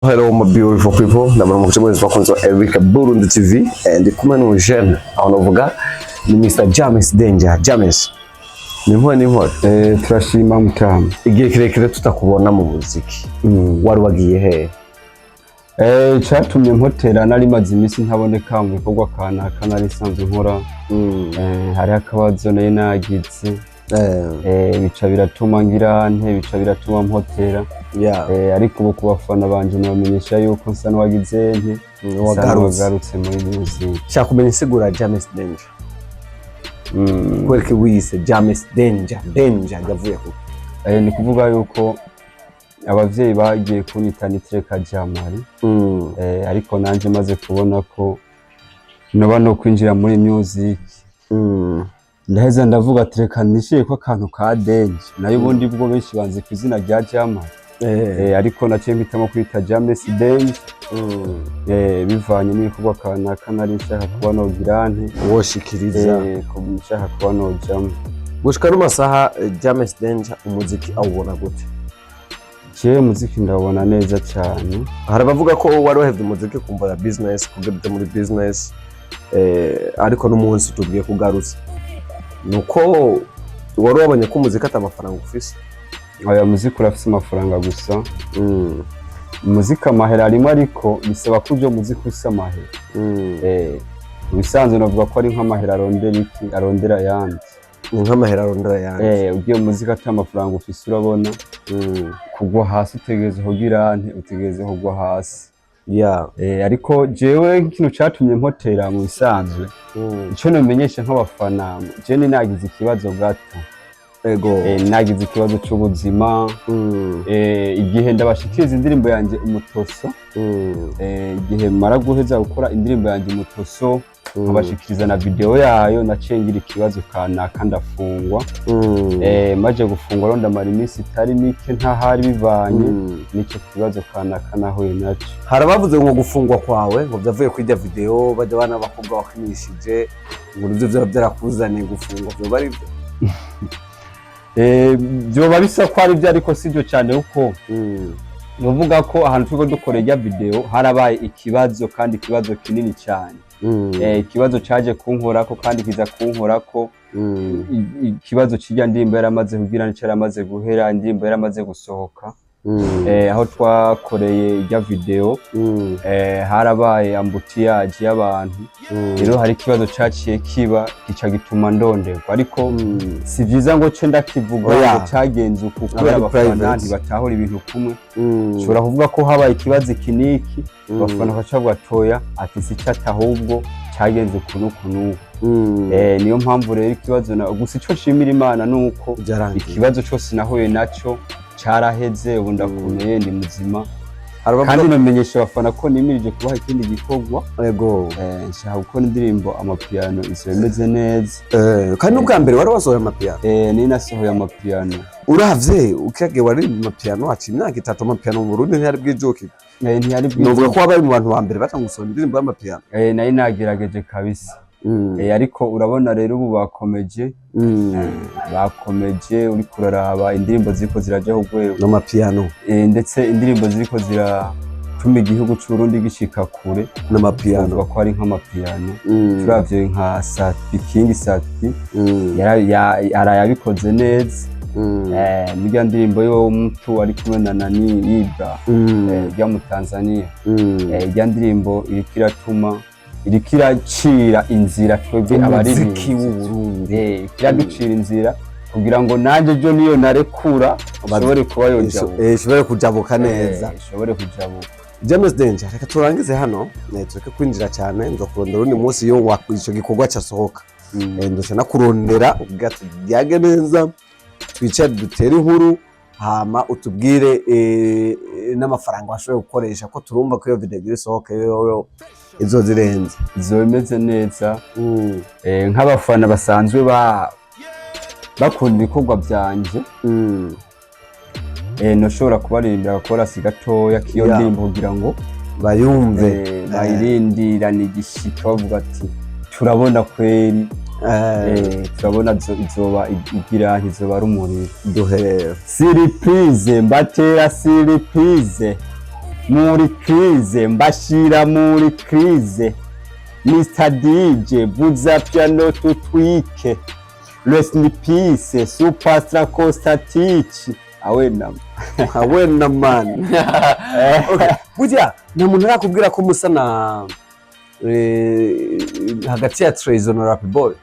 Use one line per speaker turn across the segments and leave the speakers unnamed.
Hello my beautiful people, ndabona mu mwese bakunze wa Eric Burundi TV. Ndi kumwe n'umujene aho navuga ni Mr James Danger. James, ni mpore ni mpore?
Turashima mutama.
Igihe kirekire tutakubona mu muziki, wari wagiye he?
Icatumye mpotera, nari maze iminsi ntaboneka mu bikorwa kanaka nari nsanzwe nkora. Hariho akabazo nari nagize, bica biratuma ngira nte, bica biratuma mpotera. Ariko ubu ku bafana banje nabamenyesha yuko nsa n'uwagize nte, nsa
wagarutse.
N'uwagarutse muri music.
Shaka kumenya insiguro ya James Danger. Kubera ko wiyise James Danger, Danger yavuye ku
Ni kuvuga yuko abavyeyi bagiye kunyita Nitireka Jamari, ariko nanje maze kubona ko noba no kwinjira muri music, ndaheza ndavuga ati reka nishire ko akantu ka danger. Nayo ubundi bwo benshi banzi ku izina rya Jama, ariko naciye mpitamo kwita James Danger, bivanye n'ibikorwa kanaka nari nshaka kuba nogira nte,
woshikiriza,
nshaka kuba nojamwo.
Gushika n'amasaha, James Danger umuziki awubona gute?
Jewe muziki ndawubona neza cyane.
Hari abavuga ko wari wahevye umuziki kumva ya business, kugira uje muri business, ariko n'umunsi tubwiye kugarutse nuko wari wabonye ko umuziki ata amafaranga ufise.
Oya, muziki urafise amafaranga gusa. Umuziki amahera arimo, ariko bisaba ko uje muziki ufise amahera. Mu bisanzwe navuga ko ari nk'amahera arondera iki, arondera ayandi.
Ni nk'amahera arondera ayandi.
Ugiye mu muziki ata amafaranga ufise, urabona kugwa hasi, utegereza kugira nte, utegereza kugwa hasi. Ariko jewe nk'ikintu catumye mpotera mu bisanzwe, ico nomenyesha nk'abafana, je ni nagize ikibazo gato. Nagize ikibazo c'ubuzima. Igihe ndabashikiriza indirimbo yanje Umutoso, igihe mara guheza gukora indirimbo yanje Umutoso, nkabashikiriza na video yayo, naciye ngira ikibazo kanaka ndafungwa. Maje gufungwa rero ndamara iminsi itari mike ntahari bivanye n'ico kibazo kanaka nahuye naco.
Hari abavuze ngo gufungwa kwawe ngo byavuye kuri irya video bajya bana b'abakobwa wakinishije, ngo nivyo vyaba byarakuzaniye gufungwa. Vyoba ari byo?
Vyoba bisa ko ari byo, ariko sivyo cyane, kuko nuvuga ko ahantu turiko dukora irya video harabaye ikibazo, kandi ikibazo kinini cyane. Ikibazo caje kunkorako kandi kiza kunkorako. Ikibazo c'irya ndirimbo yaramaze kugira nico, yaramaze guhera, indirimbo yaramaze gusohoka. Aho twakoreye irya video, harabaye embouteillage y'abantu. Rero hari ikibazo caciye kiba, gica gituma ndonderwa, ariko si vyiza ngo ce ndakivuga
Oya.
ngo cagenze uku, kubera
Aba ari
abafana
private.
ntibatahura ibintu kumwe. Nshobora kuvuga ko habaye ikibazo iki n'iki, abafana bakaca bavuga toya, ati si cyo, ahubwo cyagenze uku n'uku n'uku. Niyo mpamvu rero ikibazo na gusa ico nshimira Imana ni uko
Byarangiye.
ikibazo cose nahuye naco caraheze, ubu ndakomeye, ndi muzima.
Hari abavuga
Kandi nomenyesha abafana ko nimirije kubaha ikindi gikorwa. Nshaka gukora indirimbo amapiano, izo imeze neza.
Kandi n'ubwa mbere wari wasohoye amapiano?
Ni nasohoye amapiano.
Uravye ukagiye waririmba amapiano, haciye imyaka 3, amapiano mu Burundi ntiyari bwijukirwe.
Ntiyari bwiza.
Novuga ko wabaye mu bantu ba mbere batanga gusohora indirimbo y'amapiano.
Nari nagerageje kabisa. Ariko urabona rero ubu bakomeje, bakomeje, uriko uraraba indirimbo ziriko ziraja ku rwego
n'amapiano.
Ndetse indirimbo ziriko ziratuma igihugu c'Uburundi gishika kure,
n'amapiano.
Bavuga ko ari nk'amapiano. Turavye nka Sat-B, King Sat-B, arayabikoze neza. Murya ndirimbo yo mtu ari kumwe na nani, Ibra, rya mu Tanzania. Irya ndirimbo iriko iratuma, iriko iracira inzira twebwe
umuziki
abaririmbyi
w'Uburundi.
Iriko iraducira inzira kugira ngo nanje jo niyo narekura ishobore kuba yojabuka.
Ishobore kujabuka neza.
Ishobore kujabuka.
James Danger, reka turangize hano, tureke kwinjira cyane. Nzokurondera urundi munsi iyo ico gikorwa cyasohoka. Ndoca nakurondera ubwira turyage neza, twicare dutere inkuru, hama utubwire n'amafaranga washoboye gukoresha, ko turumva ko iyo video igira isohoke yoyo izoza irenze.
Izoba imeze neza. Nk'abafana basanzwe ba bakunda ibikorwa vyanje, noshobora kubaririmbira agakorasi gatoya k'iyo ndirimbo kugira ngo
bayumve.
Bayirindirane igishika, bavuga ati turabona kweri, turabona izoba igira ntizoba ari umuriro.
Duhere.
Surprise, mbatera surprise. Muri crise, mbashira muri crise. Mr DJ, vuza piano tutwike. Rest in peace Superstar Costatich awena.
Awena man. Okay. Burya nta muntu arakubwira ko musa na hagati ya Trezor na Rap Boy?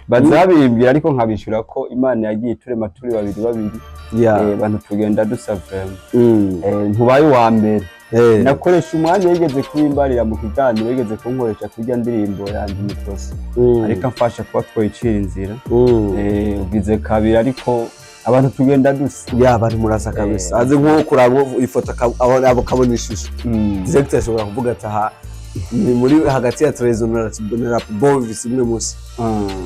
Bazabimbwira ariko nkabishura ko Imana yagiye iturema turi babiri babiri. Bantu tugenda dusa vraiment. Ntubaye uwa mbere. Nakoresha umwanya yigeze kubimbarira mu kiganiro, yigeze kunkoresha kurya ndirimbo yanjye imitoso, ariko amfasha kuba twoyicira inzira. Ugize kabiri, ariko abantu tugenda dusa.
Ya, bari murasa kabisa. Azi nko kuraba ifoto akabona ishusho, director ashobora kuvuga ati aha ni muri hagati ya Trezor na Rap Boy, bise imwe musi.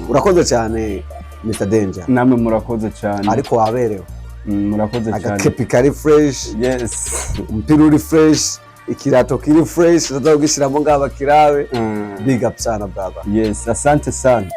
Urakoze cyane, Mr Danger.
Namwe murakoze cyane.
Ariko waberewe.
Murakoze cyane.
Agakepi kari fresh.
Yes.
Umupira uri fresh, ikirato kiri fresh, utaza kugishyiramo ngaha bakirabe. Big up sana, brother.
Yes, asante sana.